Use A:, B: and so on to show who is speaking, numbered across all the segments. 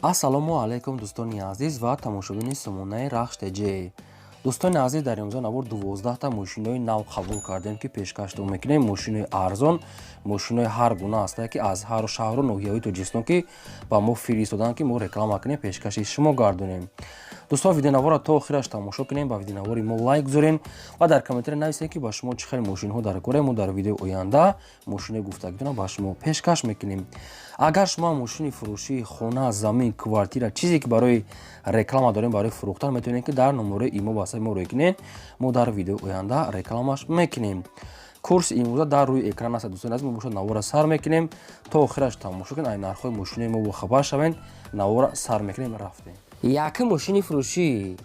A: Ассалому алайкум, дӯстони азиз ва тамошобини сомонаи Рахш ТЖ. Дӯстони азиз, дар имрӯза навор 12та мошинои нав қабул кардем, ки пешкаштон мекунем. Мошинои арзон, мошинои ҳар гуна ҳастае, ки аз ҳар шаҳру ноҳияҳои Тоҷикистон, ки ба мо фиристоданд, ки мо реклама кунем, пешкаши шумо гардонем. Дӯстон, видеонаворро то охираш тамошо кунем, ба видеонавори мо лайк гузорем ва дар комментария нависем, ки ба шумо чӣ хел мошинҳо дар кора. Мо дар видеои оянда мошинои гуфтагитонро ба шумо пешкаш мекунем. Агар шумо мошини фурӯшии, хона, замин, квартира, чизе ки барои реклама дорем, барои фурӯхтан, метавонед, ки дар номерои имо васаи мо рӯй кунед. Мо дар видеои оянда рекламаш мекунем. Курси имрӯза дар рӯи экран аст. Дӯстони азиз, мо бошад навора сар мекунем, то охираш тамошо кунед, ай нархҳои мошинои мо бохабар шавед. Навора сар мекунем, рафтем. Якум мошини фурӯшӣ,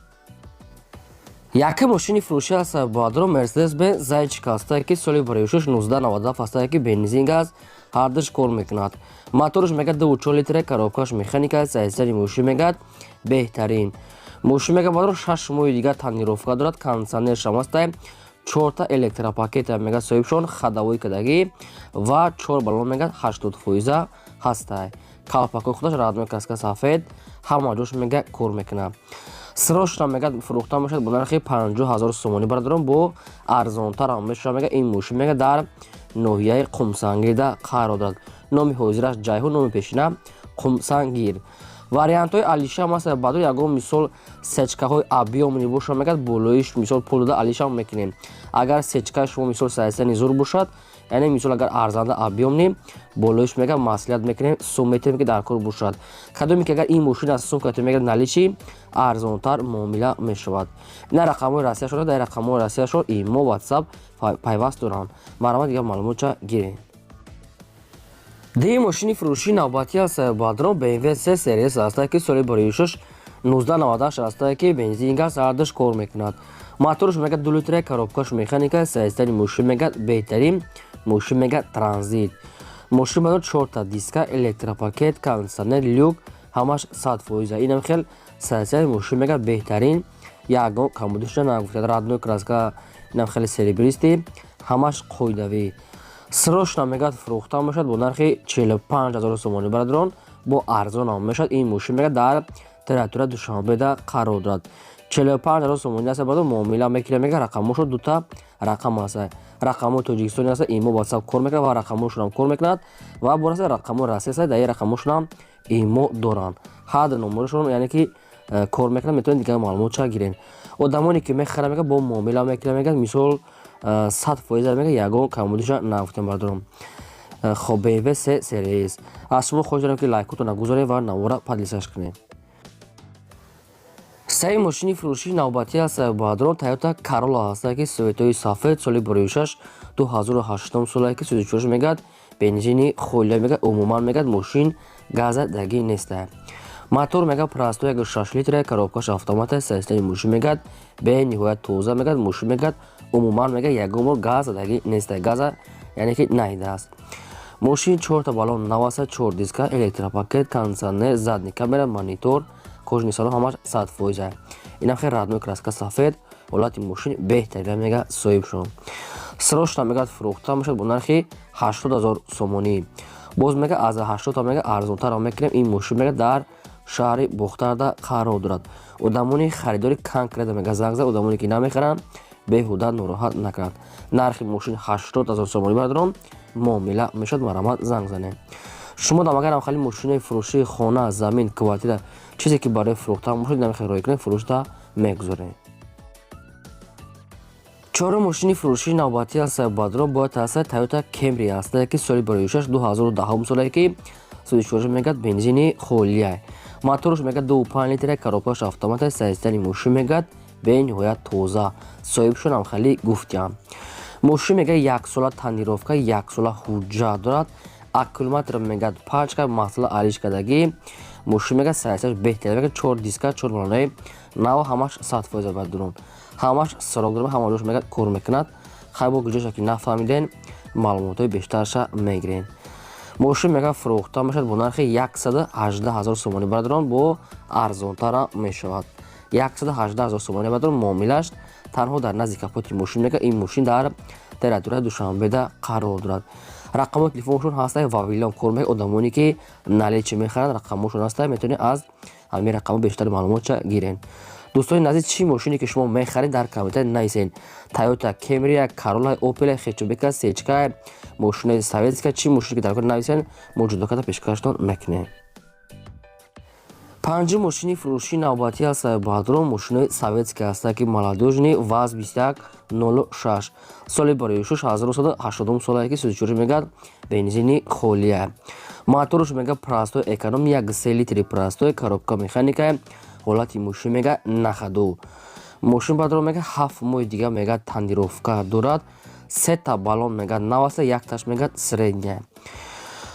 A: якум мошини фурӯшӣ аст, баъдро Мерседес Бенз Зайчик ҳастае, ки соли бароишуш 1997 ҳастае, ки бензин, газ ҳардуш кор мекунад. Моторш мегӯяд 2,4 литра, коробкаш механика аст. Сайсари мошин мегӯяд беҳтарин. Мошин мегӯяд, баъдро 6 моҳи дигар тонировка дорад, кондиционершам ҳастае, чорта электропакета мегӯяд соҳибшон ходовой кардагӣ ва чор баллон мегӯяд 80 фоиза ҳастай. Калпакҳои худаш родной краска сафед, ҳама ҷош мега кор мекунад. Срочно мегӯяд фурӯхта мешавад бо нархи 50 000 сомонӣ, бародарон, бо арзонтарам мешавад. Мега ин мошин мега дар ноҳияи Қумсангирда қарор дорад. Номи ҳозираш Ҷайҳун, номи пешина Қумсангир. Вариантҳои алишам аст, баъдо ягон мисол сечкаҳои объёмный бошад, мегӯяд болоиш мисол пул дода алишам мекунем. Агар сечкаи шумо мисол сайсани зур бошад, яъне мисол агар арзанда объёмный, болоиш мега маслиҳат мекунем, сум метавонем, ки дар кор бошад. Кадоме ки агар ин мошин аз сум кати, мега наличи арзонтар муомила мешавад. Ина рақамҳои Россияшон, дар рақамҳои Россияшон имо, Ватсап пайваст доранд. Марҳамат, дигар маълумотча гирем. Дуюм мошини фурӯшии навбатӣ аст, бадрон BMW 3 Series ҳастае, ки соли бароишуш 1998 ҳастае, ки бензин, газ ҳардуш кор мекунад. Моторш мегӯяд 2 литра, коробкаш механика. Состояни мошин мегӯяд беҳтарин. Мошин мегӯяд транзит. Мошин мегӯяд чорта диска, электропакет, кондиционер, люк ҳамаш 100%. Инам хел состояни мошин мегӯяд беҳтарин, ягон камбудиша нагуфтад. Родной краска, инам хеле серебристый, ҳамаш қоидавӣ. Срочно мегӯяд фурӯхта мешавад бо нархи 45 000 сомонӣ, бародарон, бо арзонам мешавад. Ин мошин мегӯяд дар территория Душанбеда қарор дорад. 45 000 сомонӣ аст, бародар, муомила мекунад. Мегӯяд рақамошо дута рақам аст: рақамҳои тоҷикистони аст, имо, Ватсап кор мекунад ва рақамҳошонам кор мекунад, ва бор аст рақамҳои Россия аст, дар ин рақамҳошонам имо доранд, ҳар номерашон, яъне ки кор мекунад. Метавонед дигар маълумотша гиред. Одамоне ки мехаранд, мегӯяд бо муомила мекунад, мегӯяд мисол 100%, мегӯяд ягон камбудиша нагуфтем, бародарон. Хоб, BMW 3 Series. Аз шумо хоҳиш дорем, ки лайкотона гузоред ва навора поделиться кунед. Сеюм мошини фурӯшии навбатӣ аст, бародарон, Toyota Corolla ҳастае, ки цветои сафед, соли бароишаш 2008 солае, ки сӯзишвориш мегӯяд бензини холия. Мегӯяд умуман мегӯяд мошин газадагӣ нестае. Мотор мегӯяд простой, 1,6 литра, коробкаш автомат. Состояни мошин мегӯяд бениҳоят тоза. Мегӯяд мошин мегӯяд умуман мегӯяд ягон бор газадагӣ нестае, газа яъне ки наидааст. Мошин чорта баллон нав аст, чор диска, электропакет, кондиционер, задний камера, монитор, кожаный салон ҳамаш 100%. Инам хел родной краска сафед, ҳолати мошин беҳтарина. Мега соҳибшон срочно мегӯяд фурӯхта мешавад бо нархи 80 000 сомонӣ. Боз мега аз 80 мега арзонтарам мекунем. Ин мошин мега дар шаҳри Бохтарда қарор дорад. Одамони харидори конкретно мега занг зад, одамоне ки намехаранд, беҳуда нороҳат накунад. Нархи мошин 80 000 сомонӣ, бародарон, муомила мешавад. Марҳамат, занг занед. Шумо дам агарам хали мошинои фурӯшии, хона, замин, квартира, чизе ки барои фурӯхтан бошад, намехоҳед роҳӣ кунед, фурӯшта мегузорем. Чорум мошини фурӯшии навбатӣ аст, баъдро бояд аст Toyota Camry ҳастае, ки соли бароишаш 2010 солае, ки сӯзишвориш мегӯяд бензини холия. Моторш мегӯяд 2,5 литра, коробкаш автомат. Состояни мошин мегӯяд бениҳоят тоза, соҳибшонам хеле гуфтиям. Мошин мегӯяд яксола тонировка, яксола ҳуҷҷат дорад. Аккумулятор мегӯяд пачка, масъала алиш кардагӣ. Мошин мегӯяд состояш беҳтар, мегӯяд чор диска, чор балонаи нав, ҳамаш 100% бояд дурун, ҳамаш срок дорад, ҳама ҷош мегӯяд кор мекунад. Хай, бо гуҷоша ки нафаҳмиден, маълумотҳои бештарша мегирем. Мошин мегӯяд фурӯхта мешавад бо нархи 118 000 сомонӣ, бародарон, бо арзонтара мешавад. 118 000 сомонӣ, бародарон, муомилаш танҳо дар назди капоти мошин. Мегӯяд ин мошин дар территорияи Душанбеда қарор дорад. Рақамҳои телефоншон ҳаста, Вавилон кор мекунад. Одамоне ки наличный мехаранд, рақамҳошон ҳаста, метавонед аз ҳамин рақамҳо бештар маълумотша гирен. Дӯстони азиз, чӣ мошине ки шумо мехаред, дар комментарий нависед: Тойота Кемрия, Карола, Опеля, хетчбека, сечка, мошинаи советская, чӣ мошине ки дар кор, нависед, мо ҷудо карда пешкаштон мекунем. Панҷум мошини фурӯшии навбатӣ аст, баъдро мошинои советский ҳаста, ки молодёжный, ВАЗ 2106, соли барои 1980 солае, ки сӯзишворӣ мегӯяд, бензини холия. Моторш мега простой, эконом, 1,3 литри, простой, коробка механика. Ҳолати мошин мега на ходу. Мошин баъдро мега 7 моҳи дига мега тонировка дорад. Сета баллон мега нав аста, якташ мега средняя.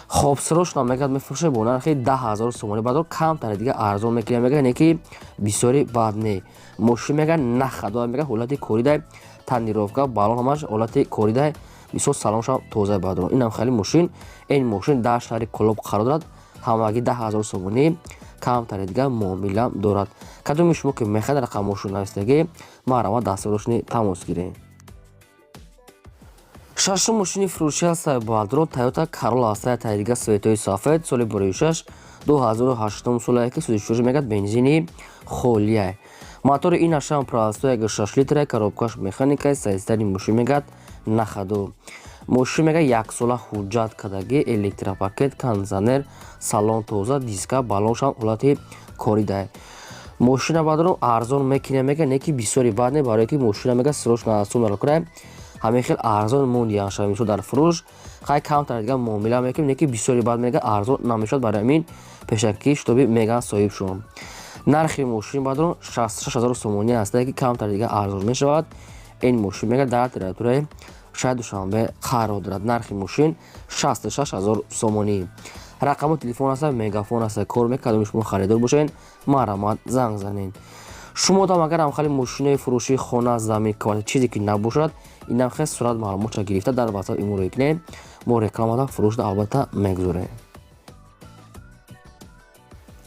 A: Хоб, срочно мегӯяд, мефурӯшад бо нархи 10 000 сомонӣ. Баъдо камтаре дига арзон мекунем, мега, не ки бисёри бад не. Мошин мега на ходу, мега ҳолати коридай, тонировка, баллон, ҳамаш ҳолати коридай, бисёр салоншам тоза. Баъдро инам хеле мошин. Ин мошин дар шаҳри Кӯлоб қарор дорад. Ҳамагӣ 10 000 сомонӣ, камтаре дига муомила дорад. Кадоми шумо ки мехоҳед, рақамҳошро навистагӣ, марҳамат, дастворошни тамос гиред. Шашум мошини фурӯшӣ аст, баъдро Тойота Карола аст, тайдига цветои сафед, соли бораи шаш 2008 солае, ки сӯзишворӣ мегӯяд, бензини холия. Мотори ин ашам простой, 1,6 литра, коробкаш механика. Состояние мошин мегӯяд на ходу. Мошин мегӯяд яксола ҳуҷҷат кардагӣ, электропакет, кондиционер, салон тоза, диска, баллоншам ҳолати коридай. Мошина баъдро арзон мекунем, мега, не ки бисёри бад не, барое ки мошина мега срочно сумра ҳамин хел арзон мондиян шава. Мисол, дар фурӯш хай камтар дига муомила мекунем, не ки бисёри бад, мега арзон намешавад. Барои ҳамин пешакӣ шитоби меган соҳиб шуд. Нархи мошин баъдро 66 000 сомонӣ аст, ки камтар дига арзон мешавад. Ин мошин мега дар территорияи шаҳри Душанбе қарор дорад. Нархи мошин 66 000 сомонӣ. Рақами телефон аста, Мегафон аста, кор мекардем. Шумо харидор бошед, марҳамат, занг занед. Шумо дам агар ҳамхели мошинаи фурӯшии хона, замин, квартира, чизе ки набошад, инам хел сурат маълумотша гирифта дар WhatsApp иморо кунед, мо рекламада фурӯшда албатта мегузорем.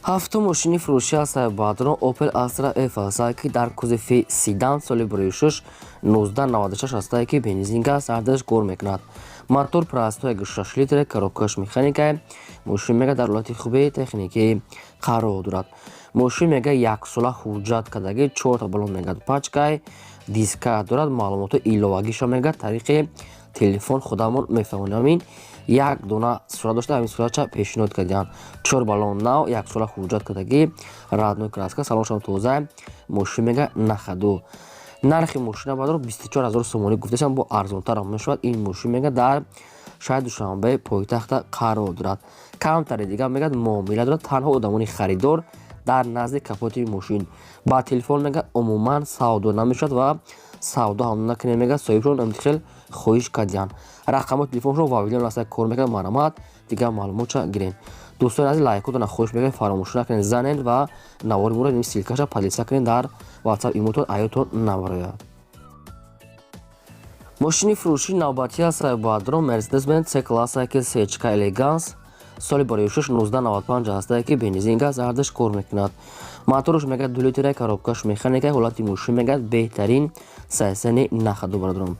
A: Ҳафтум мошини фурӯшӣ аст, баъдро Opel Astra F аст, ки дар кузови седан, соли борои шуш 1996 ҳастае, ки бензин, газ ҳардаш кор мекунад. Мотор простой, 6 литр, коробкаш механика. Мошин мега дар ҳолати хуби техникӣ қарор дорад. Мошин мега яксола ҳуҷҷат кардагӣ, чорта баллон мегӯяд пачкай, диска дорад. Маълумоти иловагиша мега тариқи телефон худамон мефаҳмонем. Ҳамин як дона сурат дошта, ҳамин суратча пешниҳод кардиҳанд. Чор баллон нав, яксола ҳуҷҷат кардагӣ, родной краска, салоншам тоза. Мошин мега на ходу. Нархи мошина баъдро 24 000 сомонӣ гуфтасам, бо арзонтарам мешавад. Ин мошин мега дар шаҳри Душанбе, пойтахта қарор дорад. Камтаре дига мегӯяд муомила дорад. Танҳо одамони харидор дар назди капоти мошин. Ба телефон мега умуман савдо намешавад ва савдо ҳам накунем, мега соҳибшон имтихел хоҳиш кардиҳанд. Рақамҳои телефоншон Вавилон аста, кор мекунад. Марҳамат, дигар маълумотша гирем. Дӯстони азиз, лайкотона хоҳиш мекунем, фаромӯш накунед, занед ва навори моро ссылкаша поделиться кунед дар WhatsApp, имотон аётон набарояд. Мошини фурӯшии навбатӣ аст, баъдро Мерседес Бенз С класса, ки сечка элеганс, соли барои 1995 ҳастае, ки бензин, газ ҳардаш кор мекунад. Моторш мегӯяд 2 литра, коробкаш механика. Ҳолати мошин мегӯяд беҳтарин, состояние на ходу. Бародарон,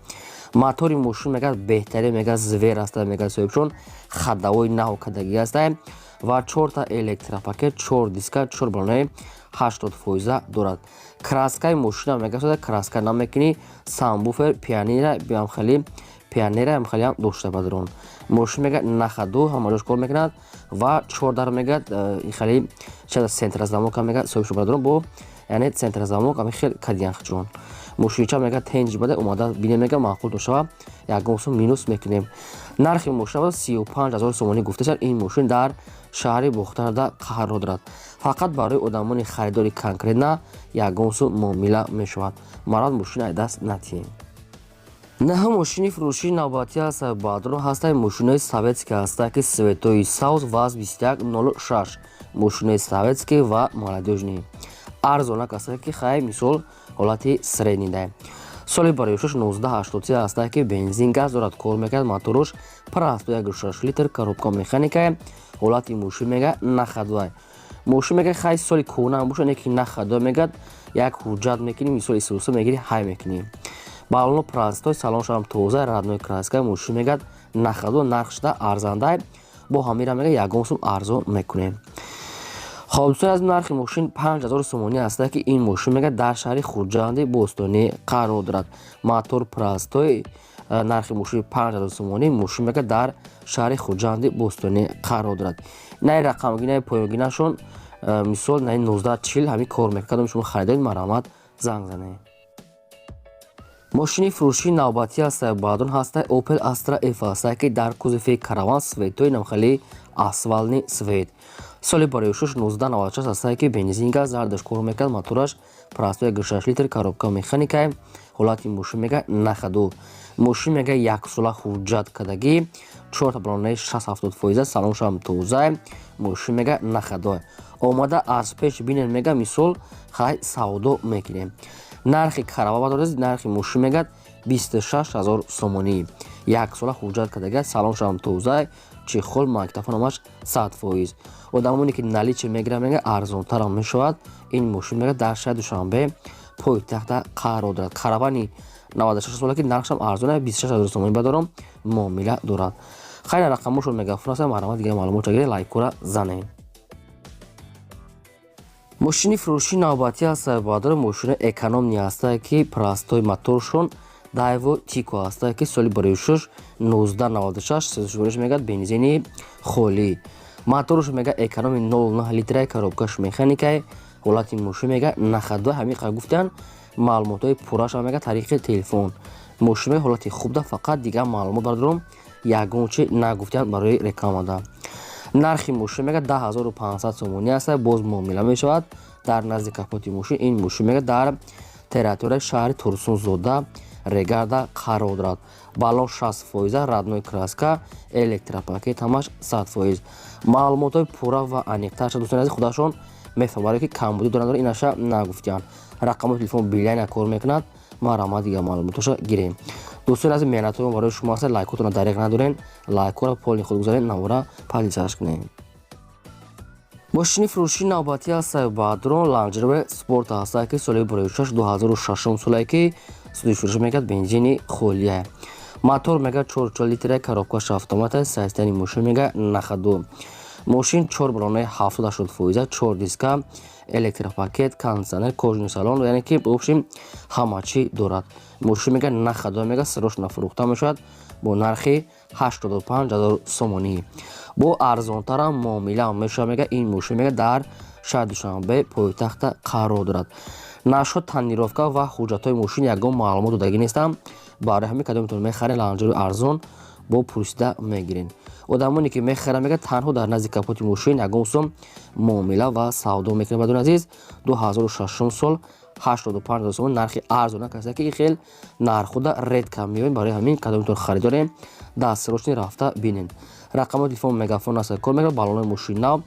A: мотори мошин мегӯяд беҳтарин, мегӯяд зверь аста, мегӯяд соҳибшон ходовой нав кардагӣ аста ва чорта электропакет, чор диска, чор баллонаи 80 фоиза дорад. Краскаи мошина мегӯяд краска намекунӣ, сабвуфер, пианира бихели, пионера ҳам дошта. Бародарон, мошин мегӯяд на ходу, ҳама ҷош кор мекунад ва чор дар мегӯяд хеле центрозамока мегӯяд соҳибшо. Бародарон, бо яъне центрозамок ами хел кадиянхчон. Мошинча мегӯяд тенҷ бада, омада бинем, мегӯяд маъқул дошава, ягон сум минус мекунем. Нархи мошина 35 000 сомонӣ гуфта шуд. Ин мошин дар шаҳри Бохтарда қарор дорад. Фақат барои одамони харидори конкретно ягон сум муомила мешавад. Марҳамат, мошина аз даст натиҳем. Наҳум мошини фурӯшии навбатӣ аст, баъдро ҳастаи мошинои советский ҳаста, ки цветои сабз, ВАЗ 2106, мошинои советский ва молодёжный, арзонак аста, ки хай мисол ҳолати средний дай. Соли барои 1983 ҳаста, ки бензин, газ дорад, кор мекунад. Моторуш простой, 1,6 литр, коробка механика. Ҳолати мошин мега на ходовай. Мошин мега хай соли кӯҳна бошад, не ки на ходовай, мегӯяд як ҳуҷҷат мекунӣ, мисол исуса мегирӣ, ҳай мекунӣ. Баллоно простой, салоншам тоза, родной краска. Мошин мегӯяд На ходу нархшда арзандай, бо ҳамира мега ягон сум арзон мекунем. Хоб, дӯстони аз, нархи мошин 5000 сомонӣ аста, ки ин мошин мега дар шаҳри Хуҷанди бостонӣ қарор дорад. Мотор простой, нархи мошин 5000 сомонӣ. Мошин мега дар шаҳри Хуҷанди бостонӣ қарор дорад. Наи рақамгинаи поёнгинашон, мисол, наи 1940 ҳамин кор мекунад. Кадом шумо харидоред, марҳамат, занг занед. Мошини фурӯшии навбатӣ ҳаста, баъдон ҳаста Opel Astra F ҳаста, ки дар кузови Караван, цветои намхали асфальтный цвет, соли барои 1996 ҳаста, ки бензинга зардаш кор мекард. Мотораш простой, 6 литр, коробка механика. Ҳолати мошин мега на ходу. Мошин мега яксола ҳуҷҷат кардагӣ, чорта балонаи 60-70 фоиза, салоншам тоза. Мошин мега на ходу, омада аз пеш бинен. Мега, мисол, хай, савдо мекунем. Нархи Караван дорад. Нархи мошин мегад 26 000 сомонӣ. Яксола ҳуҷҷат кардага, салоншам тоза, чехол, магнитофон ҳамаш 100%. Одамоне ки наличный мегиранд, мега арзонтарам мешавад. Ин мошин мега дар шаҳри Душанбе, пойтахта қарор дорад. Каравани 96 сола, ки нархшам арзона, 26 000 сомонӣ бадорам муомила дорад. Хайр, рақамошон мегафон аст, марҳамат, дигар маълумот гиред, лайкора занед. Мошини фурӯшии навбатӣ аст, баъдор мошини экономный ҳаста, ки простой, моторшон Дэву Тико ҳаста, ки соли барои 1996 мегӯяд, бензини холӣ. Моторш мега экономи, 0,9 литра, коробкаш механикай. Ҳолати мошин мега на ходу. Ҳамиқа гуфтан, маълумотҳои пурраша мега тариқи телефон. Мошин мега ҳолати хубда, фақат дигар маълумот бардорум ягон чи нагуфтан барои рекламада. Нархи мошин мега 10 500 сомонӣ аст, боз муомила мешавад. Дар назди капоти мошин, ин мошин мега дар территорияи шаҳри Турсунзода, Регарда қарор дорад. Баллон 60%, родной краска, электропакет ҳамаш 100%. Маълумотҳои пурра ва аниқтарша, дӯстони азиз, худашон мефаҳманд, ки камбудӣ доранд, инаша нагуфтиянд. Рақамҳои телефон Билайна кор мекунад, марҳамат, дигар маълумотҳоша гирем. Дӯстони азиз, меҳнатҳои мо барои шумо аст. Лайкотонро дареғ надорен, лайкҳоро полный худ гузарен, навора подписаться кунед. Мошини фурӯшии навбатӣ аст, баъдрон Land Rover Sport ҳаста, ки соли 2006, 2006 солае, ки судишурӯш мекард, бензини холия. Мотор мега 4,4 литра, коробкаш автомата. Состояни мошин мега на ходу. Мошин чор балонаи 70-80 фоиза, чор диска, электропакет, кондиционер, кожаный салон, яъне ки в общем ҳама чӣ дорад. Мошин мега на ходу, мега срочно фурӯхта мешавад бо нархи 85 000 сомонӣ. Бо арзонтарам муомила мешавад. Мега ин мошин мега дар шаҳри Душанбе, пойтахта қарор дорад. Нашуд тонировка ва ҳуҷҷатҳои мошин ягон маълумот додагӣ нестам. Барои ҳамин кадометон мехаред Land Rover арзон, бо пурсида мегирен. Одамоне ки мехаранд, мега танҳо дар назди капоти мошин ягон сум муомила ва савдо мекунад. Бадони азиз, 2006 сол, 85 000 сомон, нархи арзона. Касе ки хел нархуда редко меоем, барои ҳамин кадометон харидорем, дастсрочный рафта бинен. Рақамҳои телефон Мегафон аст, кор мекунад. Баллонои мошин нав,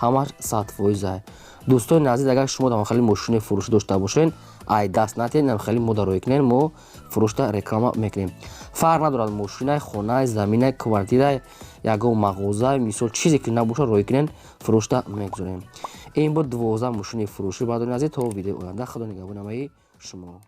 A: ҳамаш 100%. Дӯстони азиз, агар шумо дар хеле мошини фурӯшӣ дошта бошед, ай даст натиҳед, хеле мо дароӣ кунед, мо фурӯшта реклама мекунем. Фарқ надорад, мошинай, хонай, заминай, квартирай, ягон мағоза, мисол, чизе ки набошад, роҳӣ кунед, фурӯшта мегузорем. Ин буд 12 мошини фурӯшӣ. Баъдони азиз, то видеои оянда, худо нигаҳбони ҳамаи шумо.